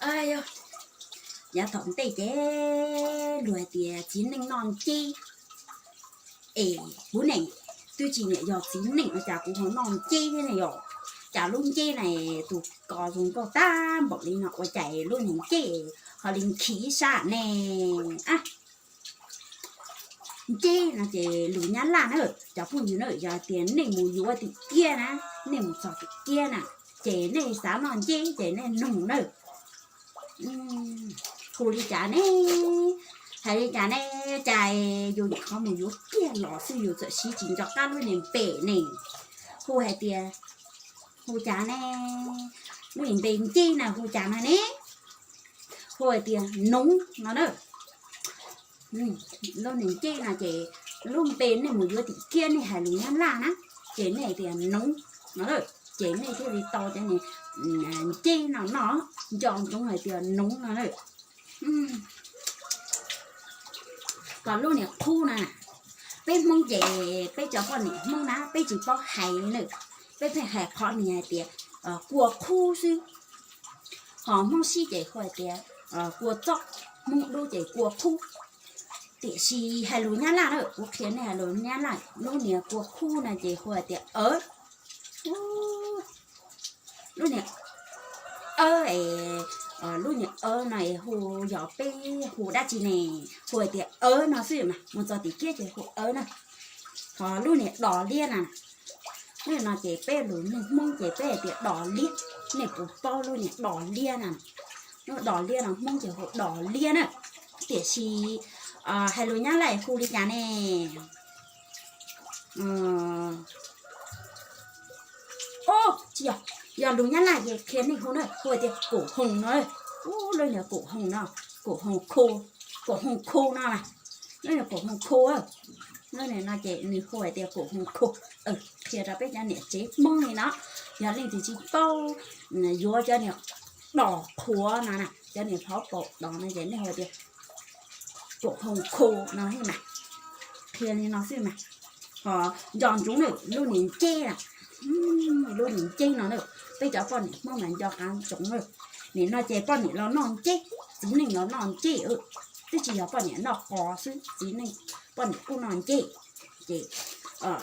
Yog, yav thaum ntej ces luag hais tias txiv neej noj nceb, es kuv ne twb tsis niam yog txiv neej ua cas kuv ho noj nceb thiab ne yom. Cas lub nceb na tus ko zoo nkauj tag npaum li no ua cas lub niag nceb ho li nkhis sab ne. Nceb no ces lus Nyab Laj na, cov phooj ywg na, yog tias nej mus yuav tim kiab na, nej mus txog tim kiab na, ces nej xav noj nceb ces nej nug na. Hu li cas ne? Hais li cas ne? Cas yus nyuam qhuav mus yuav kiag los xwb yus txawm siv tsis nco qab lub niag npe ne. Hu hais tias, hu cas ne? Lub niag npe nceb na hu cas no ne? Hu hais tias noov no na. Lub niag nceb no ces lub npe nej mus yuav tim kiab nej hais lus Nyab Laj na, ces nej hais tias noov no, ces nej thiaj li tau cov niag nceb no noj, nco ntsoov hais tias noov no na. Kom lub niag qhub na, peb Hmoob ces peb cov poj niam Hmoob na peb tsis paub hais na, peb pheej hais qhov niag hais tias kua qhub xwb. Ho Hmoob Sib ces hu hais tias kua txob, Hmoob Dub ces kua qhub. Tiam sis hais lus Nyab Laj na, kuv qhia nej hais lus Nyab Laj, lub niag kua qhub no ces hu hais tias awv. Lub niag awb, lub niag awb no es hu, yog peb hu dab tsi ne, hu hais tias awv no xwb mas, mus txog tim kiab ces hu awv na. Ho lub niag dos liab na, lub no ces peb lus neeg Hmoob ces peb hais tias dos liab, nej puas paub lub niag dos liab na? Lub dos liab no Hmoob ces hu dos liab na, tiam sis hais lus Nyab Laj hu li cas ne? Tsis yog, yog lus Nyab Laj ces qhia nej hu na, hu hais tias kaum hoos no, lub niag kaum hoos no, kaum hoos khu, kaum hoos khu no, lub niag kaum hoos khu, lub niag no ces nws hu hais tias kaum hoos khu. Qhia rau peb cov niam tsev Hmoob li no, yog leej twg tsis paub yuav cov niag dos qhuav no na, cov niag phov paum dos no ces nej hu tias kaum hoos khu no mas, qhia li no xwb mas. Ho nco ntsoov na, lub niag nceb na, lub niag nceb no na, peb cov poj niam Hmoob mas nco qab ntsoov na. Nim no ces poj niam los noj nceb, txiv neej los noj nceb, twb tsis yog poj niam noj qos xwb, txiv neej poj niam kuj noj nceb. Ces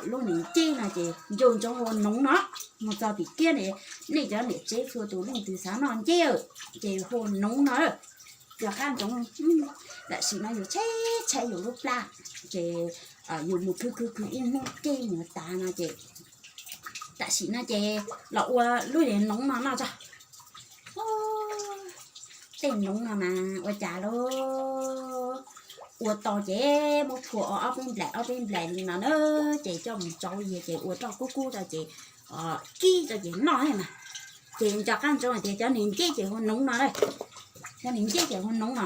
lub niag nceb no ces nco ntsoov hu noov no, mus txog tim kiab ne, nej cov niam tsev txhua tus leej twg xav noj nceb ces hu noov no. Nco qab ntsoov, tam sim no yus tshaib tshaib yus lub plab, ces yus mus khwv khwv khwv ib hnub kej mus tas no ces tam sim no ces los ua lub niag noov no noj tso. Tej noov no mas ua cas lauj, ua tau ces muab phua ob peb nplaim ob peb nplaim li no na, ces coj mus tsau ces ua roj kub kub rau ces kib rau ces noj mas. Ces nco qab ntsoov hais tias cov niag nceb ces hu noov no, cov niag nceb ces hu noov no.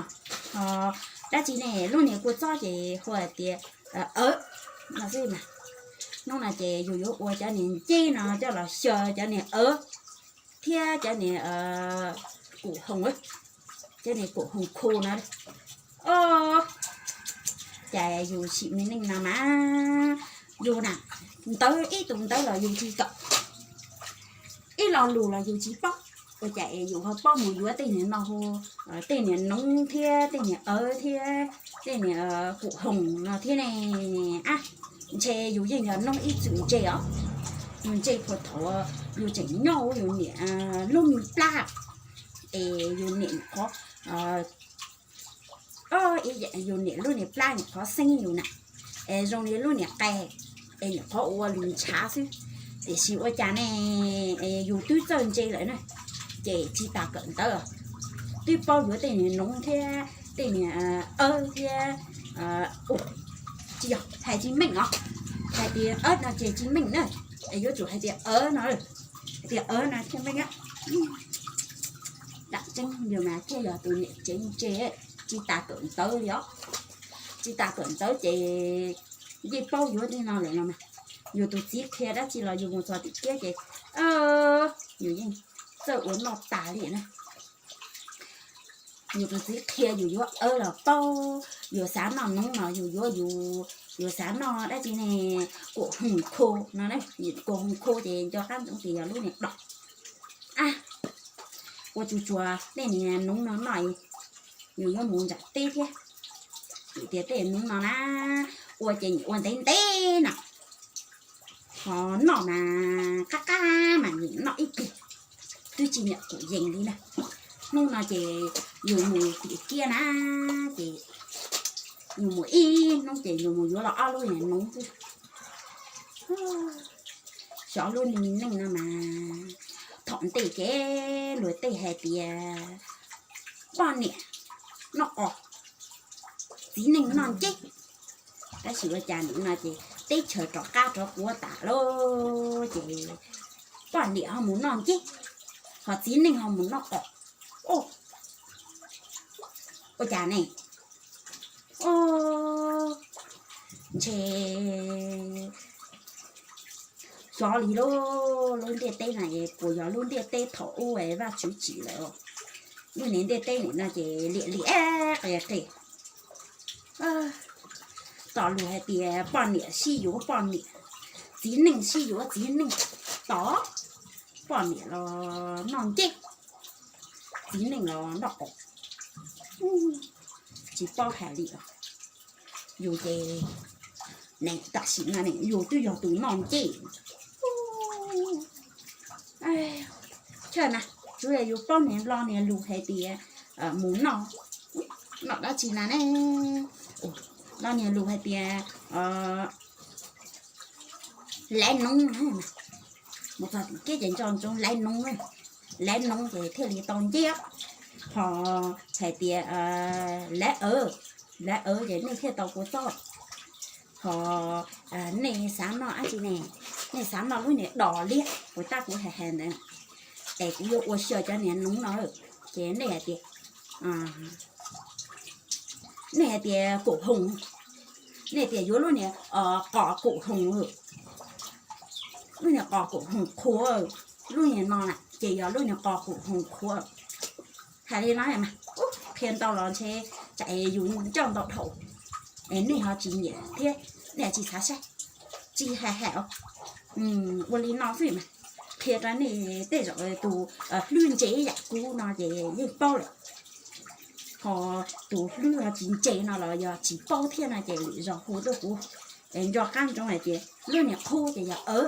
Dab tsi ne, lub niag kua txob ces hu hais tias awv no xwb mas. Hnub no ces yus yuav ua cov niag nceb no coj los xyaw cov niag awv thiab cov niag kaum hoos, cov niag kaum hoos khu no. Ces yus sim me neej no mas yus na, ntawv ib tug ntawv los yus tsis kawm, ib lo lus los yus tsis paub, ua cas es yus ho paub mus yuav tej niag no hu, tej niag noov thiab tej niag awv thiab tej niag kaum hoos no thiab ne. Ntshe yus yeej yog noob ib txwm ntse os, yus ntse puag thaum yus tseem nyob yus niam lub me plab, es yus niam nyuam qhuav, yus niam lub niag plab nyuam qhuav xeeb yus na, es zoo li lub niag qe, es nyuam qhuav ua lus ntshav xwb. Tiam sis ua cas ne, yus twb txawj ntse lawm na, ces tsis tas kawm ntawv, twb paub yuav tej niag noov thiab tej niag awb thiab, tsis yog hais tsis meej os, hais tias awb no ces tsis meej na, es yuav tsum hais tias awv no, hais tias awv no thiaj meej. Tam tseeb yus mas thiaj yog tus niam tsev ntse, tsis tas kawm ntawv li os. Tsis tas kawm ntawv ces yeej paub yuav tej no lawm no mas. Yus tus txiv qhia dab tsi los yus mus txog tim kiab ces yus yeej txawj ua noj tas li na. Yus tus txiv qhia yus yuav awb los paub, yus xav noj noov los yus yuav, yus xav noj dab tsi ne, kaum hoos khu no, kaum hoos khu ces nco qab ntsoov tias yog lub niag dos. ua tsuas tsuas tej niag noob no noj, yus yuav mus nram teb thiab. Vim tias tej noob no na, ua ces nyiam ua ntev ntev no, ho noj mas qab qab mas nyiam noj ib pliag, twb tsis nyiam kuv yees li na. Hnub no ces yus mus tim kiab na, ces yus mus ib hnub ces yus mus yuav los ob lub niag noob xwb. Xyov lub neej no mas, thaum ntej ces luag tej hais tias poj niam noj qos, txiv neej noj nceb. Tab sis ua cas nim no ces teb chaws rov qab rov quav tas lawm ces poj niam ho mus noj nceb, ho txiv neej ho mus noj qos. Ua cas ne? Ntshe xyov li lauj, lub ntiaj teb no es puas yog lub ntiaj teb thaum ub Vajtswv tsim lawm. Lub niag ntiaj teb nim no ces liam liam qia qia. Tos lus hais tias poj niam sib yuav poj niam, txiv neej sib yuav txiv neej, tos poj niam los noj nceb, txiv neej los noj qos. Tsis paub hais li os. Yus ces, tam sim no yus twb yog tus noj nceb. Chawj mas, tsuav yus paub niag lo niag lus hais tias mus noj, noj dab tsi na ne? Lo niag lus hais tias laiv noob, mus txog tim kiab ces nco ntsoov laiv noob, laiv noob ces thiaj li tau nceb. Ho hais tias laiv awv, laiv awv ces nej thiaj tau kua txob. Ho nej xav noj dab tsi ne? Nej xav noj lub niag dos liab uas tab kuv hais hais ntawd, es kuv yuav ua xyaw cov niag noob no. Ces nej hais tias, nej hais tias kaum hoom, nej tias yuav lub niag qos kaum hoom, lub niag qos kaum hoom qhuav, lub niag no na ces yog lub niag qos kaum hoom qhuav. Hais li no mas, qhia ntau los ntshe tsam yus coj ntau dhau, es nej ho tsis nyiam thiab, nej tsis xav saib, tsis hais hais os. Ua li no xwb mas, qhia rau nej tej zaum tus hlwb ntse yam kuv no ces yeej paub lawm. Ho tus hlwb ho tsis ntse no los yog tsis paub thiab no ces lwm zaus hu tuaj kuv. Nco qab ntsoov hais tias lub niag qhuav ces yog awv,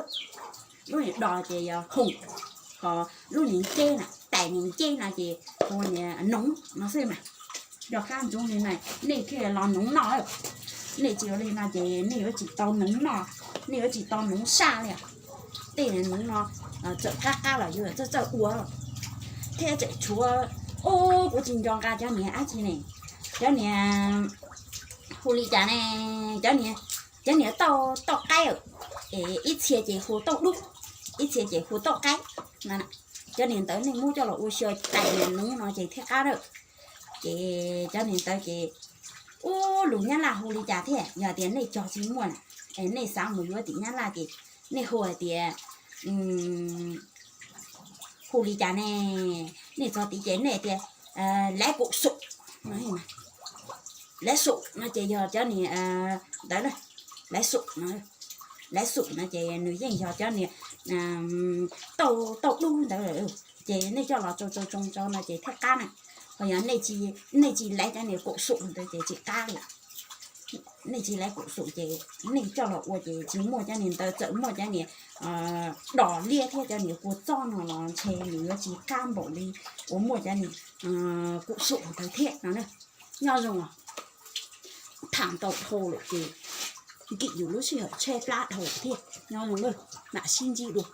lub niag dos ces yog hoom, ho lub niag nceb na, tais niag nceb no ces hu niag noov no xwb mas. Nco qab ntsoov li no, nej thiaj los noov noj. Nej tsis ua li no ces nej yuav tsis tau noov noj, nej yuav tsis tau noov saj li. Tej noov no txawm qab qab los yuav txawj txawj ua thiab tseem tshuav. Ub, kuv tsis nco nqa cov niag dab tsi ne, cov niag hu li cas ne, cov niag, cov niag tauj qaib, es ib txhia ces hu tauj dub, ib txhia ces hu tauj qaib. Cov niag ntawd nej muab coj los ua xyaw tais niag noov no ces thiaj qab lawm. Ces cov niag ntawd ces, ub, lus Nyab Laj hu li cas thiab? Yog tias nej cog tsis muaj na, es nej xav mus yuav tim Nyab Laj ces nej hu hais tias, hu li cas ne? Nej txog tid ces nej tias, laiv kaum xum, laiv xum no ces yog cov niag ntawd, laiv xum, laiv xum no ces nws yeej yog cov niag tauj, tauj dub ntawd. Ces nej coj los tsau tsau tsau tsau no ces thiaj qab na. Ho yog nej tsis laiv cov niag kaum xum ntawd ces tsis qab li. Nej tsis laiv kaum xum ces nej coj los ua ces tsis muaj cov niag ntawd, txawm muaj cov niag dos liab thiab cov niag kua txob no los ntshe nws yuav tsis qab npaum li uas muaj cov niag kaum xum ntawd thiab no. Nyob zoo os, tham ntau dhau lawm ces nkim yus lub sij hawm tshaib plab dhau lawm thiab. Nyob zoo, mam sib ntsib dua.